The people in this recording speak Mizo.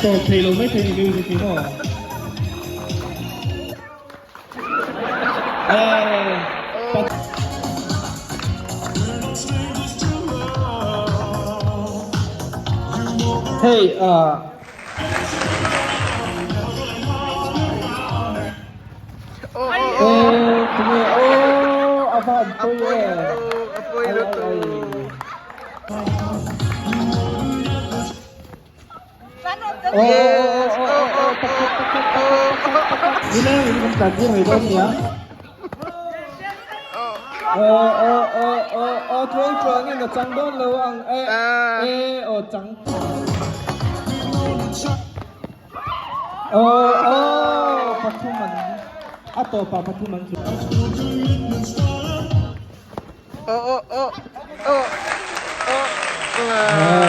tawp thei lo mai thei ni music hi maw. Hei ah. Eh tunge aw a van pawi e. A pawi lutuk. Yes. Nileng in kan tlan tir mai dawn nia. Aw aw aw aw aw tluang tluang in a chang dawn lo ang e e aw chang. Aw aw pathum an a tawpah pathum an tlu. Aw aw aw aw aw.